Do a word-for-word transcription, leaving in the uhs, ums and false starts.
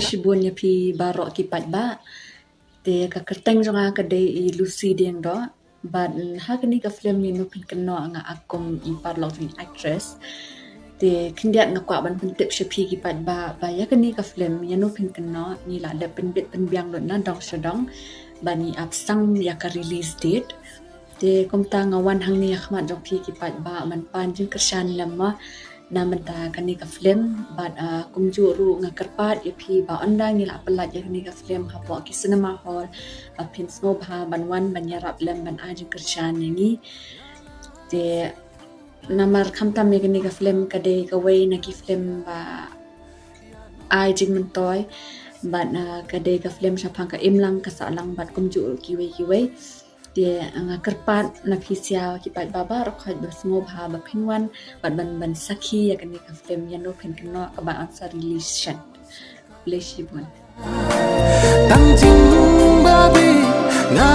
Shibun ïa phi baroh ki paidbah. Te ka kyrteng jong nga ka dei i Lucy Diengdoh. Bad ha kane ka film Ïano Phin Kynnoh nga act kum i paralok jong i actress. Te khyndiat nga kwah ban pyntip sha phi ki paidbah ba ïa kane ka film Ïano Phin Kynnoh ngi la dep pynbit pynbiang lut na dong sha dong. Bad ngi ap sdang ïa ka release date. Te kumta nga wan hangne ha khmat jong phi ki paidbah ban pan jingkyrshan lem ma na mynta kane ka film bad, ah, kumjuh ruh nga kyrpad ïa phi ba ynda ngi la pynlait ïa kane ka film hapoh ki cinema hall, ba phin sngewbha ban wan ban ïarap lem ban ai jingkyrshan ïa ngi. Te namar khamtam ïa kane ka film ka dei kawei na ki film ba ai jingmyntoi bad, ah, ka dei ka film shaphang ka imlang ka sahlang bad kumjuh ruh kiwei kiwei. Te nga kyrpad na phi sha ki paidbah baroh khoit ba sngewbha ba phin wan bad ban ban sakhi ïa kane ka film Ïano Phin Kynnoh kaba yn sa release shane. Khublei shibun. Tang jing babi nga